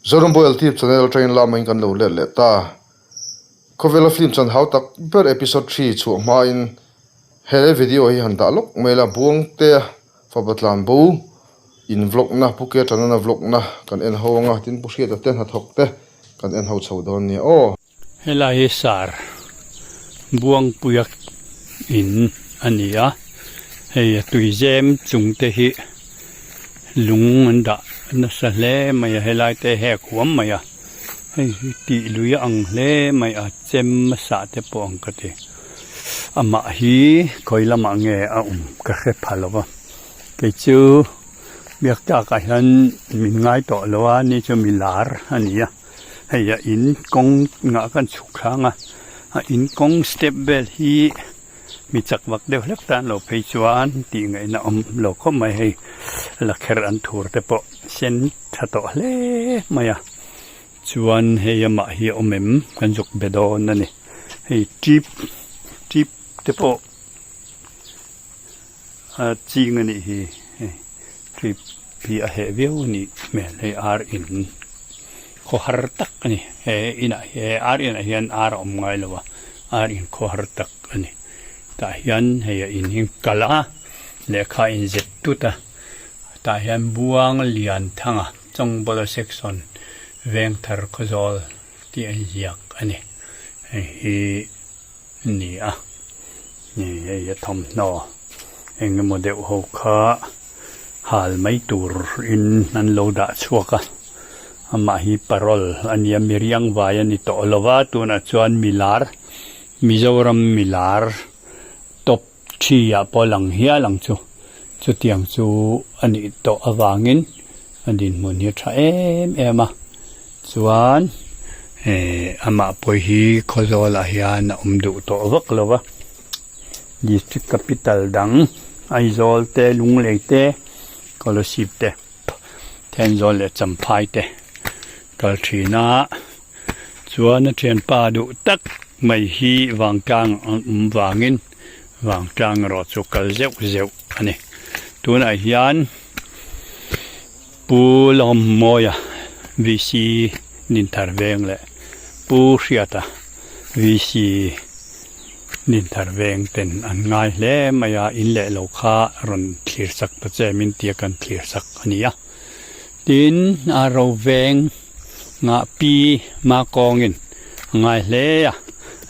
Zoram Boy Altip channel atangin lamain kan lo let leh ta. Khawvela film chan hau tak ber episode 3 chhuah hmain he video hi han dah lawk mai la Buangtea fapa tlan bo in vlog na Pu Ke Tanana vlog na kan en ho anga tin Pu Hriata te hnathawk te kan en ho chho dawn nia aw. Helai hi sar Buangpuia in a ni a, hei a tuizem chung te hi lung an dah nasa hle mai a, helai te hek huam mai a, hei hi tih lui a ang hle mai a, chem a sah te pawh ang ka ti, amah hi khawi lamah nge a awm ka hre pha lo va, kei chu biak tlakah hian min ngai tawh lo a, ni chu mi lar a ni a. Hei a in kawng ngah kan chhuk thlang a, a in kawng step vel hi mi chak vak deuh hlek tan lo phei chuan tih ngaihna awm lo khawp mai hei lakher an thur te pawh sen tha tawh hle mai a chuan hei amah hi a awm em kan zuk be dawn a ni hei tip tip te pawh a ching a nih hi hei trip hi a heh viau a nih hmel hei ar in khawhar tak a ni he inah he ar inah hian ar a awm ngai lo a ar in khawhar tak a ni tah hian hei a in hi kal a lehkha a inzep tut a tah hian buang lian thanga chawngbawla section vengthar khawzawl tih a inziak a ni hei hi. A ni a, hei a thawmhnaw eng emaw deuh ho kha hal mai tur in an lo dah chhuak a, amah hi parole a nia miriang vai a ni tawh lo va tunah chuan milar Mizoram milar top thi ah pawh lang hial ang chu chutiang chu a nih tawh avangin a dinhmun hi a tha em em a chuan eh amah pawh hi khawzawl ah hian a awm duh tawh vak lo va district capital dang Aizawl te Lunglei te Kolasib te Thenzawl leh Champhai te kal thin a chuan a thianpa duh tak mai hi vangtlang an awm vangin vangtlang erawh chu kal zeuh zeuh a ni tunah hian Pu Lawmmawia VC Dinthar Veng leh Pu Hriata VC Dinthar Veng ten an ngai hle mai a in leh lo kha rawn thlir sak ta che min tia kan thlir sak a ni a tin a ro veng Ngah pi ma kawngin a ngai hle a,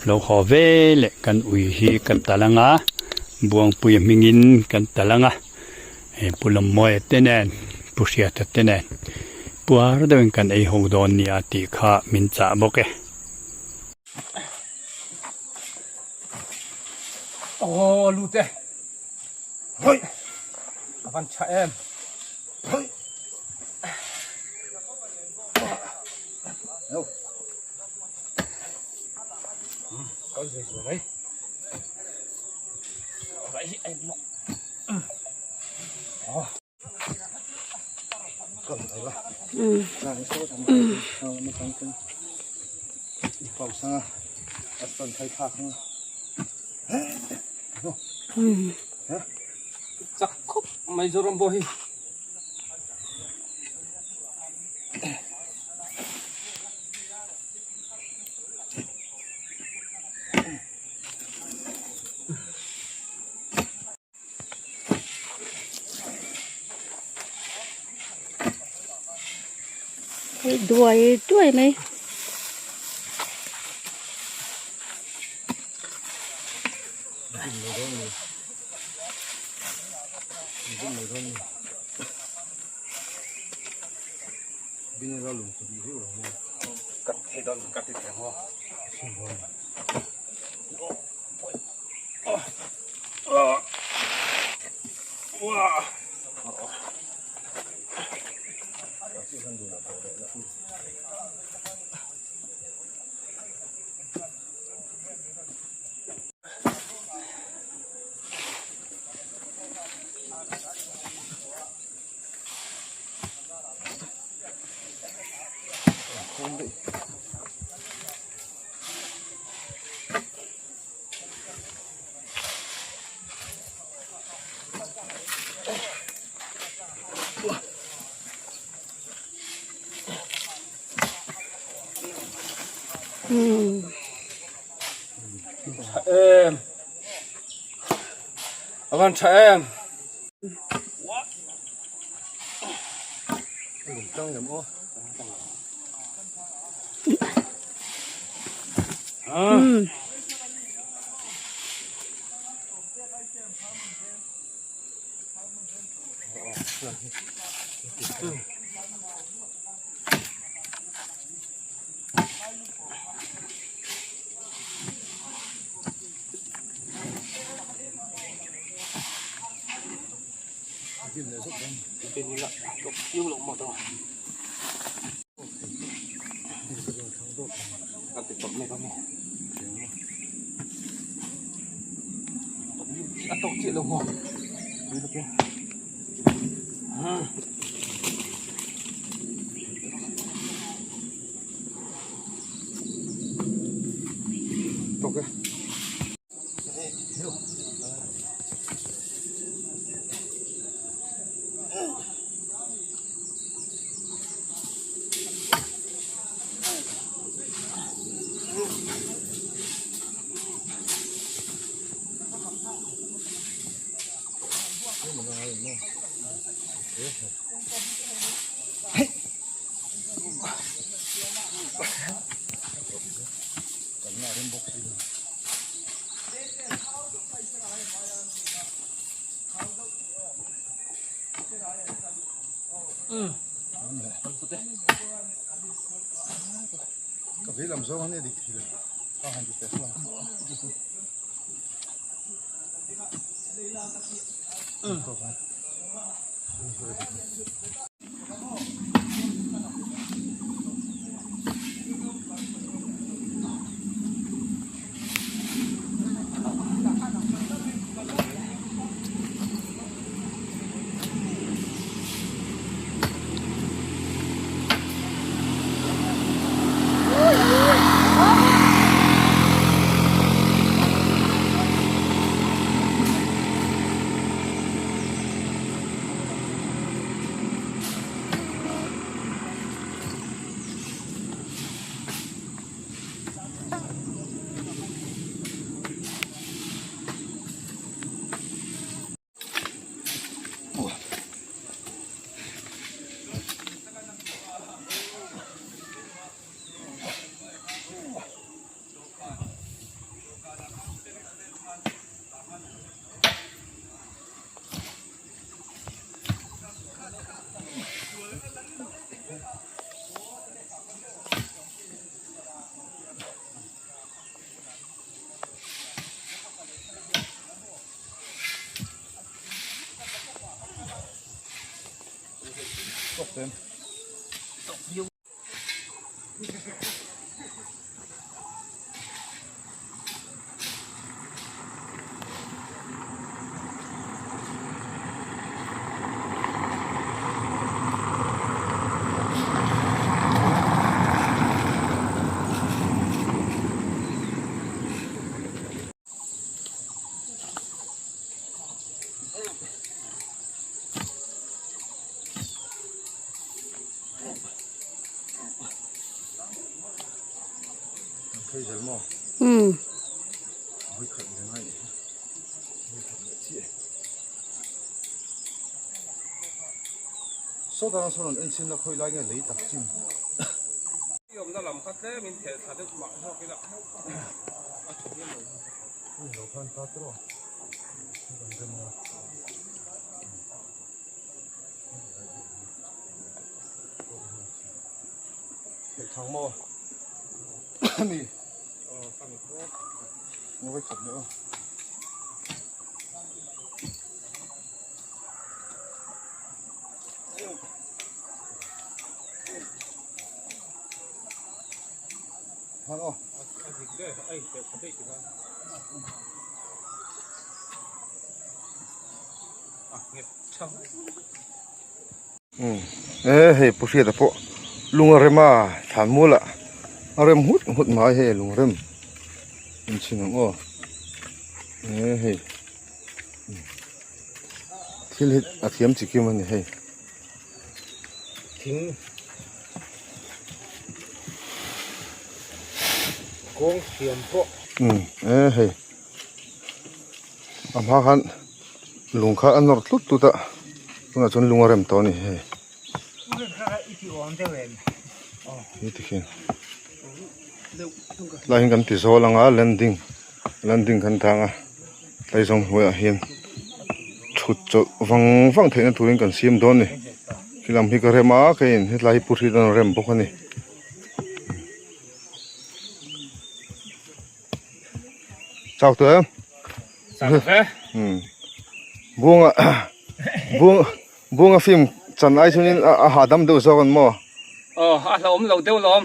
lo haw ve leh kan ui hi kan tal ang a, Buangpuia hmingin kan tal ang a, hei Pu Lawmmawia te nen, Pu Hriata te nen puar deuhin kan ei ho dawn nia tih kha min chah bawk e. Aw lut e. Hoi. A van tha em. Hoi. No. Có gì rồi đấy. Vậy em nó. Đó. Chak khawp mai Zoram pawh hi. Duai duai mai. Tha em. A van tha em. Ka vei lam zawng a nia dik thei lo a han ti teh hlawm. Sawtah sawn an en chhin a khawi lai nge lei tak chin. I awmna lam kha tlem in theh thla deuh mah zawk ila a tha hian lo. Lo khan ta tawh a kan rem a. Thang maw mi ngawi khat leh aw. Thang aw. E hei pu hriata pawh lung a rem a thlan mual ah a rem nghut nghut mai hei lung rem inchhin ang aw e hei thil hi a thiam chi kim a ni hei. Thing. Kawng siam pawh. Umm e hei a hma khan lung kha a nawr tlut tlut a tunah chuan lung a rem tawh a ni hei. Hi tikhian tlai hian kan ti zawl ang a landing landing kan dang a tlai zawng hnuaiah hian thut chawlh vang vang theihna turin kan siam dawn a ni khi lam hi ka rem a keiin hetlai hi pu hriat a rem bawk a ni. Chau tawh em? Chau ve. Hmm. Buanga buang buanga film chan ai chuanin a hahdam deuh zawk an maw? Aw, a hlauhawm lo deuh lawm.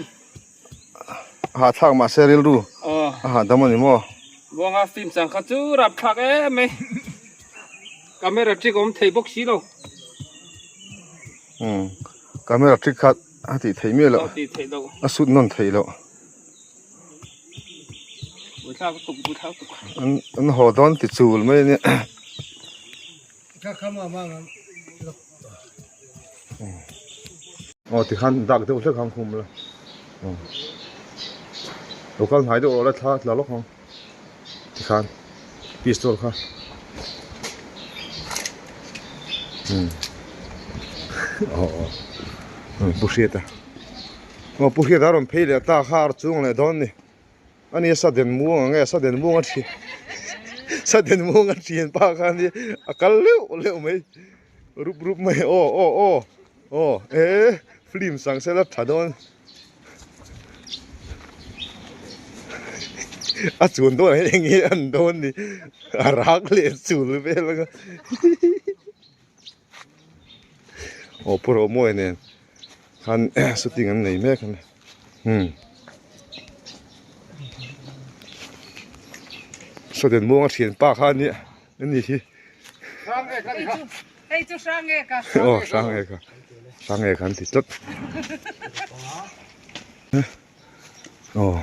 A hahthlak mahse rilru a hahdam a ni maw? Buanga film chan kha chu rapthlak em mai. Camera trick awm thei bawk si lo. Hmm. Camera trick kha a tih theih miah loh. A tih theih loh. A sut nawn theih loh. An an haw dawn ti chul mai a nia. Aw tikhan dak deuh hlek ang khum la. Aw. Lo kal hnai deuh rawh la thla tla lawk ang. Tikhan pistol kha. Hmm. Aw aw. Pu Hriata. Aw Pu Hriata a rawn phei leh ta kha a chung leh dawn ni. Ani a sa den muang ang e a sa den muang a thian sa den muang a thian pa kha ani a kal leuh leuh mai rup rup mai aw aw aw aw e film sang sela tha dawn a chuan dawn ah hian eng nge an dawn ni a rak leh chul vel anga aw pu Romawi nen khan shooting an nei mek a ni umm sawden muanga thianpa kha ania ani hi Hei chu hrang e ka. Aw hrang e ka hrang e ka an ti tlat aw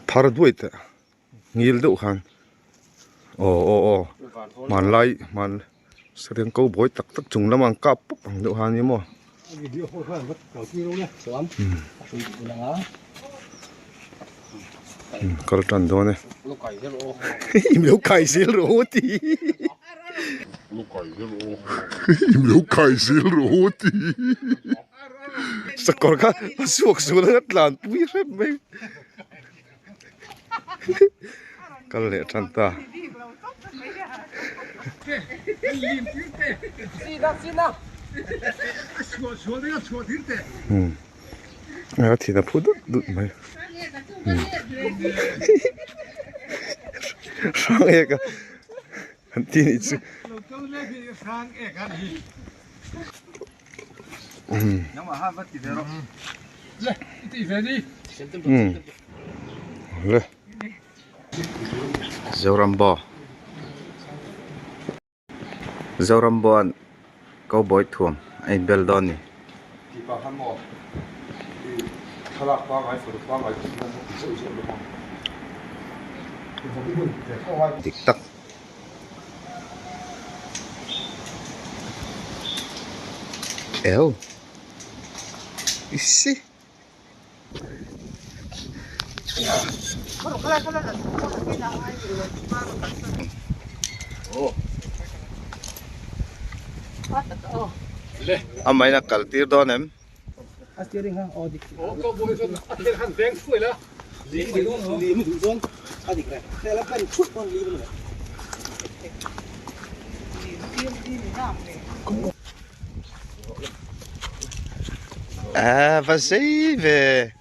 phar duai teh ngil deuh khan aw aw aw hmanlai hman sareng ko buai tak tak chung lamah an kap pawp ang deuh khan a ni maw. Kal tan dawn e. Im lo kai zel rawh aw ti. Im lo kai zel rawh aw ti. Sakawr kha a suak sual anga tlan pui hrep mai. Kal leh tan ta. A thin a phu dut dut mai. Hrang ek a an ti nih chu. Le. Zorambo Zoramboan cowboy thuam a inbel dawn a ni. Dik tak. Eo. Isi. Amahin a kal tir dawn em? Ah va zei ve.